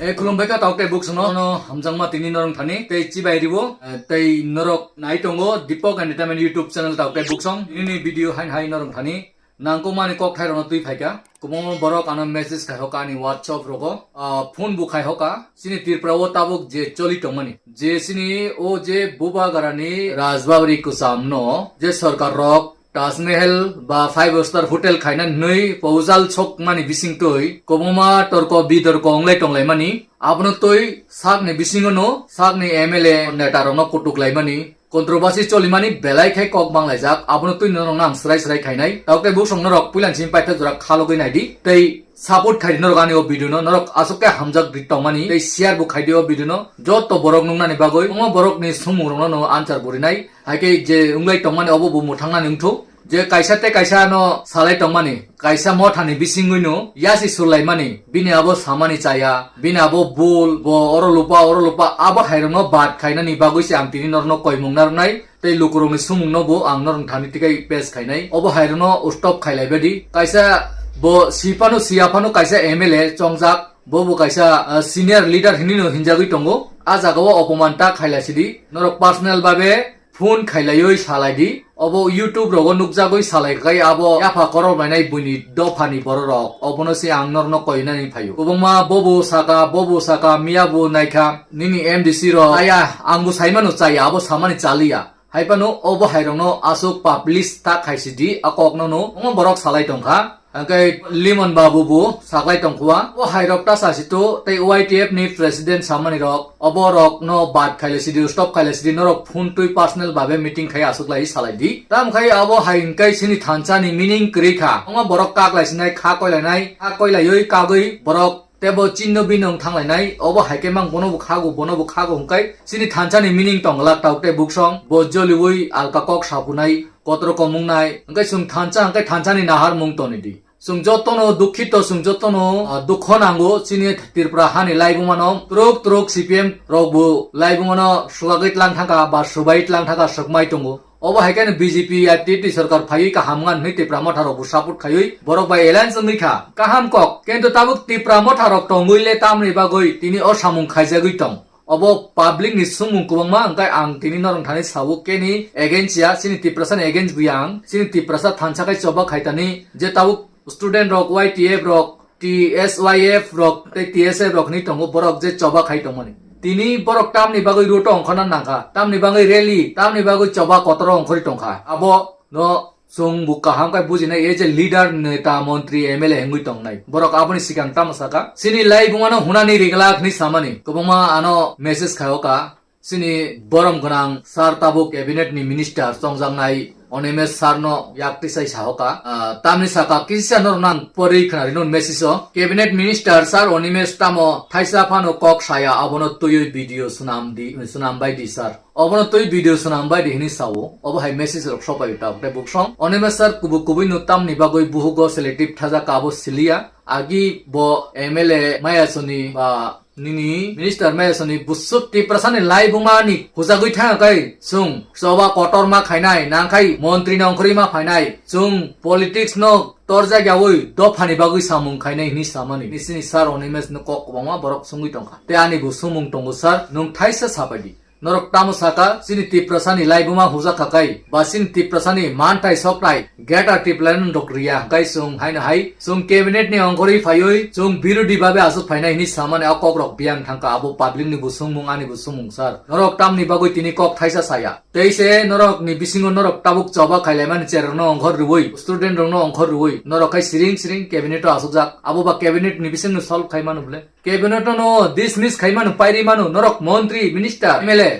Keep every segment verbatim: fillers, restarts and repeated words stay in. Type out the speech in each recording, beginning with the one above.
E, khulumbai kha tauk tei buksong no, no hamjakma tini norong thani tei chibai ribo, eh, tei norok nai tongo Deepak Entertainment YouTube channel tauk tei buksong. Nini video hain hai norong thani nangkukmani kok thai rokno twi phaikha. Kwbangma borok ano message khai hoka ani WhatsApp rogo, ah, phone bo khai hoka. Chini Tripura o tabuk je choli tongmani, je chini o je Bubagarani Rajbabari kwcham no je sorkar rok Taj Mahal ba five star hotel khaina hinwi proposal sokmani bisingtwi kwbangma torko bitorko wnglai tonglaimani. Abono twi sakni bisingo no sakni M L A neta rokno kutuk laimani, controversy cholimani belai khai kok banglaijak. Abono twi norokno ang srai srai khainai. Tauk tei buksong norok puilan simi paithak jora khalogwi naidi tei support khaidi norok ani o video no. Norok aswk khe hamjak ri tongmani tei share bo khaidi o video no. Joto borok nuknani bagwi omo borokni sumung rokno no answer bo rinai. Haikhe je wnglai tongmani obo bo mwthangnani wngthok. Je kaisa tei kaisa no salai tongmani, kaisa mothani bisingwino yasi sulaimani, bini abo samani chaya, bini abo bul, bo oro lupa, oro lupa, abo hairokno bad khainani bagwi se ang tini norokno koimung narwnai, tei lukurokni sumungno bo ang norokni thani tikai pes khainai. Obo hairokno stop khailaibaidi. Kaisa bo siphano siyaphano kaisa M L A chongjak, bo bo kaisa, ah, senior leader hinwino hinjagwi tongo. A jagao opoman ta khailaisidi. Norok personal babe phone khailaiwi salaidi. Obo YouTube rogo nukjagwi salai kai abo yapha korok lainai buini dophani bororok. Obono se ang norokno koinani phaio. Kwbangma bobo saka, bobo saka, miya bo naikha, nini M D C rok. Aya, ang bo saimano chaya, abo samani chaliya. Haipano obo hairokno aswk publish ta khaisidi a kokno no, omo borok salai tongkha. Hwnkhe Limon Babu bo saklai tongkhuwa. O hairok ta sasito tei Y T F ni president samani rok, obo rokno bad khaile sidi, stop khaile sidi, norok phone twi personal babe meeting khai aswk lai salai di. Tam khai abo hai hwnkhe sini thansa ni meaning kwrwi kha. Omo borok kak lai sinai, kha koi lainai, kha koi laiwi kagwi borok tebo chinno bino wng thanglainai. Obo hai khe mang bono bo khago, bono bo khago hwnkhe sini thansa ni meaning tong glak tauk tei buksong bo joliwi alka kok sapunai. Kotoro komung nai, hwnkhe chwng thansa hwnkhe thansa ni nahar mung toni di. Chwng jotono dukhito, chwng jotono, ah, dukho nango, chini Tripura hani laibuma no, twrwk twrwk C P M rok bo laibuma no swlagwi tlang thangkha, ba swbai tlang thangkha, swkmai tongo. Obo hai khe no B J P I T T sorkar phaiwi kaham wngkha hinwi Tipra Motha rok bo support khaiwi borok bai alliance wngwi kha. Kaham kok, kintu tabuk Tipra Motha rok tongwi le tamni bagwi tini o samung khaijagwi tong. Obo public ni sumung kwbangma, hwnkhe ang tini norok thani sao keni against ya, chini Tiprasa ni against buya ang, chini Tiprasa thansa khai choba khaitani, je tabuk student rok, Y T F rok, T S Y F rok, tei T S F rok hinwi tongo, borok je choba khai tongmani. Tini borok tamni bagwi road o ongkhorna nangkha, tamni bagwi rally, tamni bagwi choba kotoro ongkhorwi tongkha. Abo no chwng bo kaham khe bujinai, e je leader, neta, montri, M L A hwngwi tongnai. Borok aboni sikang tamo saka? Chini laibuma no hunani riglak hinwi samani. Kwbangma ano message khai oka. Chini borom gwnang sir tabuk cabinet ni minister chongjaknai Onimesh sir no yak tisai sahoka. Ah, tamni saka kisa norok nang pori khna rino message o. Cabinet minister sir Onimesh tamo thaisa phano kok saya, abono twiwi video swnam di, swnam bai di sir. Obono twi video swnam bai di hinwi sao. Obo hai message rok sopai ta tei buksong. Onimesh sir kubui kubui no tamni bagwi buhugo selective thaja kabo siliya. Agi bo M L A mayasoni ba nini minister mayasoni busuk Tiprasani laibuma ni hujagwi thang kai sung soba kotor ma khainai nang khai montri nongkhri ma phainai sung politics no torjak yawi dophani bagwi samung khainai hinwi samani. Nisini sir Onimesh no kok kwbangma borok sungwi tongkha. Tei ani bo sumung tongo sir, nwng thaisa sapai di. Norok tamo saka, chini Tiprasani laibuma hujak kha kai, ba chini Tiprasani manthai sokthai, greater Tipraland rok riya, hwnkhe chwng haino hai, chwng cabinet ni ongkhorwi phaiwi, chwng birodhi babe aswk phainai hinwi samani a kok rok biyang thangkha, abo public ni bo sungmung, ani bo sungmung sir. Norok tamni bagwi tini kok thaisa saya. Tei se norok ni bisingo norok tabuk choba khailaimani cherok no ongkhor rwui, student rok no ongkhor rwui, norok khai siring siring cabinet o asukjak, abo ba cabinet ni bising no solve khai mano bole. Cabinet no dismiss khai mano, pairi mano, norok montri, minister, M L A,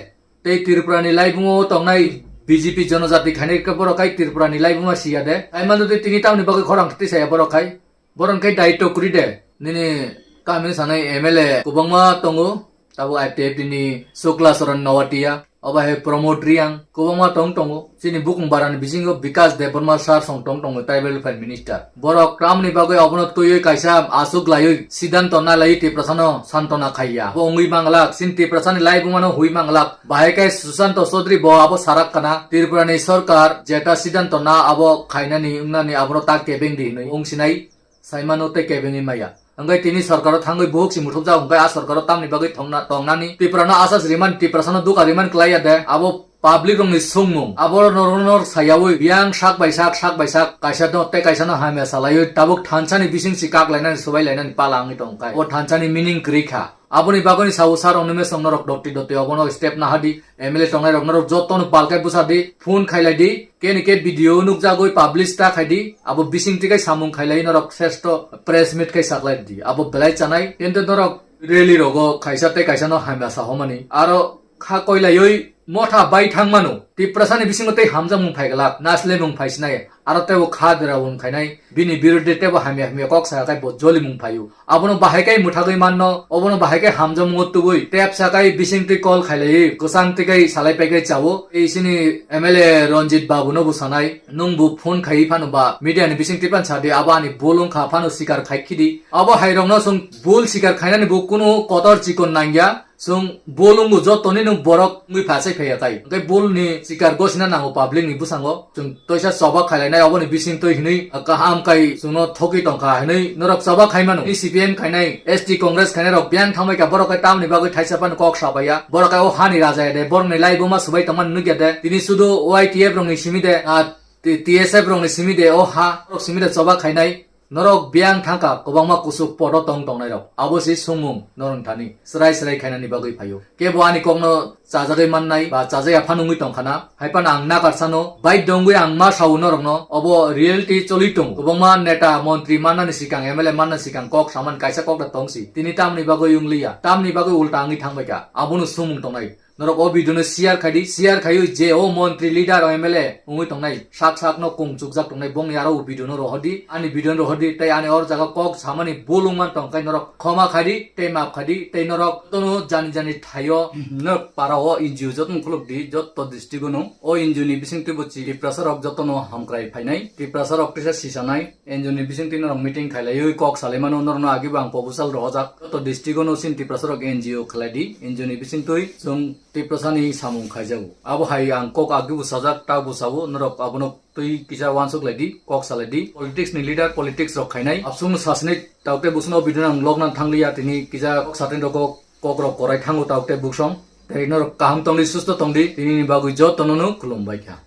tei Tripura ni laibungo tongnai B J P jonojati khainai khe borok khai Tripura ni laibuma siya de. Hai mano tei tini tamni bagwi khorang twi saya borok khai. Borok khai daityo kwrwi de. Nini kami sanai M L A kwbangma tongo, tabuk I T F T ni Shukla Saran Noatia. Obo hai Pramod Reang, kwbangma tong tongo. Chini bukung barani bisingo Bikash Debbarma sir song tong tongo, tribal welfare minister. Borok tamni bagwi obono twiwi kaisa aswk laiwi siddhanto nalaiwi Tiprasano santona khaiya. Bo wngwi manglak, chini Tiprasani laibumano hui manglak. Bahai khe Sushanta Chaudhary bo abo sarak kana. Tripurani sorkar jeta siddhanto na abo khainani wngnani abono ta kebeng di hinwi wngsinai. Saimano tei kebengwi maya. Hwnkhe tini sorkaro thangwi buhuk si muthubjak, hwnkhe a sorkaro tamni bagwi thongna, tongnani? Tiprano asas riman, Tiprasano duka riman klaiya de? Abo public rokni songmung. Abo norok, norok sayawi biyang sak bai sak, sak bai sak, kaisa no tei kaisa no hamya salaiwi tabuk thansani bising si kak lainani, subai lainani pala wngwi tongkha. O thansani meaning kwrwi kha. Aboni bagwi sao sir rokni mesong norok doti doti obono step nahadi. M L A tongnai rok norok jotono balkai bwsa di, phone khailai di, keni ke video nukjagwi publish ta khai di, abo bising tikai samung khailai norok sresto press meet khai saklai di, abo belai chanai, kintu norok rally rogo kaisa tei kaisa no hamya sahomani, aro kha koilaiwi motha bai thang mano, Tiprasani bisingo tei hamjakmung phai glak, naslemung phai sinai, aro teibo kha dera wng khainai, bini biruddhe teibo hamya hamya kok sa khai bo jolimung phaio. Abono bahai kai mwthagwi manno, obono bahai kai hamjakmungo tubui tepsa kai bising twi call khailaiwi kwchang twi kai salai pai kai chao. Ei sini M L A Ranjit Babu no bo sanai, nwng bo phone khai phano ba media ni bising twi pan sadi, abo ani bul wngkha phano sikar khai khidi. Abo hai rokno chwng bul sikar khainani bo kunu kotor chikon nangya. Chwng bul wngbo jotoni nwng borok wngwi phasai phaiya tai. Hwnkhe bul ni sikar gosina nango public ni bwsango. Chwng toisa choba khailainai oboni bising twi hinwi kaham kai chwngno thokwi tongkha hinwi norok choba khaimano. Ni C P M khainai, S T Congress khainai rok biyang thangbai kha, borok khe tamni bagwi thaisa phano kok sabaiya. Borok khe o hani raja ya de, borok ni lai buma swbai tongmani nukya de. Tini sudu Y T F rok ni simi de, ah, T-, T S F rok ni simi de, o ha rok simi de choba khainai. Norok biyang thangkha, kwbangma kusuk podo tong tongnai rok. Abo se songmung norok thani. Srai srai khainani bagwi phaio. Kebo ani kokno chajagwi mannai ba chajaya phano wngwi tongkhana. Hai phano ang nakar sano, bai dongwi ang ma sao norokno. Obo reality choli tongo. Kwbangma neta, montri mannani sikang, M L A mannani sikang kok saman kaisa kok da tongsi. Tini tamni bagwi wngliya. Tamni bagwi ulta wngwi thangbaikha. Abono songmung tongnai. Norok o video no share khai di, share khaiwi je o montri, leader, o M L A wngwi tongnai, sak sak no kung chukjak tongnai, bongni aro o video no rohor di, ani video no rohor di, tei ani or jaga kok samani bul wngman tong khe norok khoma khai di, tei map khai di, tei norok jotono jani jani thaio, norok para o N G O jotono khuluk di, joto district o no o N G O ni bising twibo chi Tiprasa rok jotono hamkrai phainai, Tiprasa rok kisa sisanai, N G O ni bising twi norok meeting khailaiwi kok salaimano, norokno agibo ang proposal rohorjak, joto district o no sin Tiprasa rok N G O khlai di, N G O ni bising twi chwng Tiprasani samung khaijago. Abo hai ang kok agibo sajak, takbo sao, norok abono twi kisa uansuk lai di, kok salai di. Politics ni leader politics rok khainai. Absung sasini taukte busno video ang log nang thangliya, tini kisa kok satin rok kok rok korai thango taukte buksong. Tei norok kaham tongdi, susto tongdi, tini ni bagwi jotono no khulumbai kha.